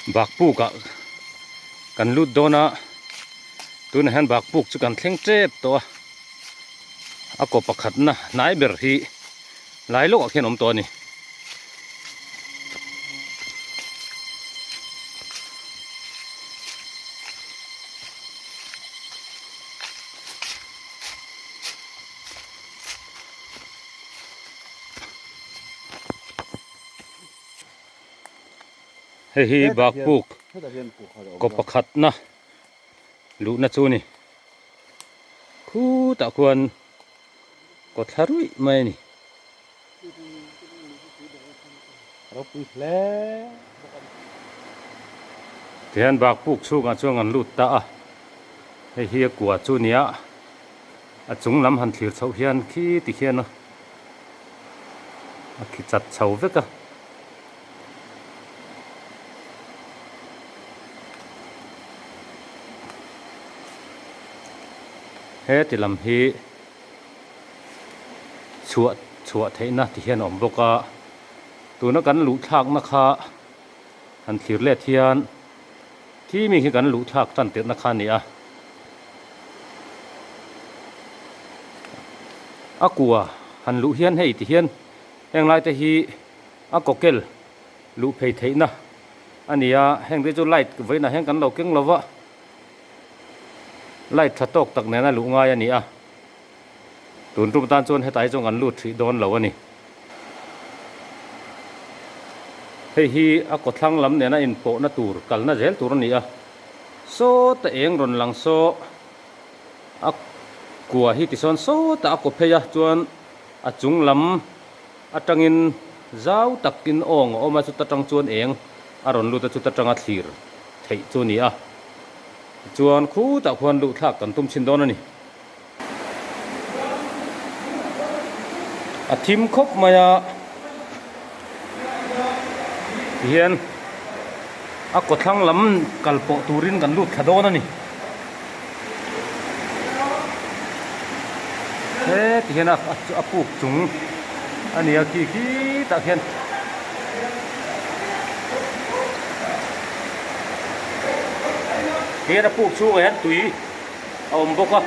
Bakpuk ah kan lut dawn a tunah hian bakpuk chu kan thleng tep tawh a a kaw pakhat na hnai ber hi lai lawkah khian a awm tawh a ni. Hei hi bakpuk kaw pakhat na luhna chu a ni khutah khuan kaw thla ruih mai a ni. Tihian bakpuk chhungah chuan kan lut ta a hei hi a kua chu a ni a a chung lam han thlir chhoh hian khi ti khian a khi chat chho vek a. He ti lam hi chhuah chhuah theihna ti hian a awm bawk a tuna kan luh thlakna kha han thlir let hian khi mi khi kan luh thlak tan tirhna kha a ni a a kua han luh hian hei ti hian heng lai te hi a kawkel luh phei theihna a ni a heng te chu light vawiinah hian kan lo keng lo va light tha tawk tak nena luh ngai a ni a tun tum tan chuan hetah hi chuan kan lut hrih dawn lo a ni hei hi a kawthlang lam nena inpawhna tur kalna zel tur a ni a sawta eng rawn lang saw a kua hi tisawn sawtah a kaw phei a chuan a chung lam. Atangin zau takin awng a awm a, chuta tang chuan eng a rawn lut a, chuta tanga thlir theih chu a ni a. Tichuan khutah khuan luh thlak kan tum chhin dawn a ni. A thim khawp mai a, tihian a kawthlang lam kal pawh turin kan lut thla dawn a ni. He ti hian a puk chung a ni a khi khitah khian hian a puk chhungah hian tui a awm bawk a.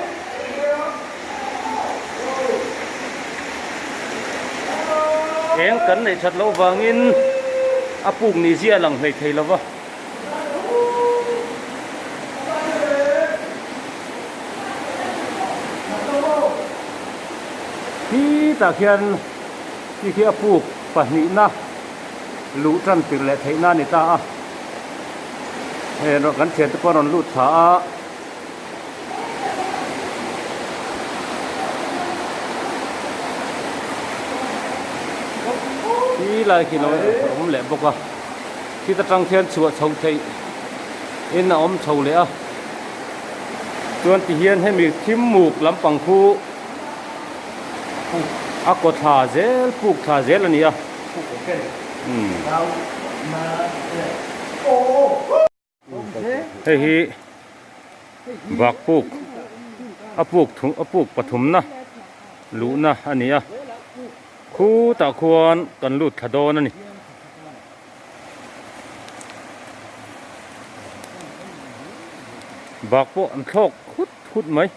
Eng kan neih that loh vangin a puk ni zia a lang hleithei lo va. Khitah khian khi khi a puk pahnihna luh tan tir leh theihna a ni ta a hei erawh kan thiante pawh a rawn lut thla a. Khi lai khi lo awm leh bawk a. Khit atang khian chhuah chho theih in a awm chho leh a chuan ti hian hemi thim muk lampang khu a kaw thla zel puk thla zel a ni a hei hi vak puk a puk thum a puk pathumna luhna a ni a khutah khuan kan lut thla dawn a ni. Bak pawh an thlawk khut khut mai.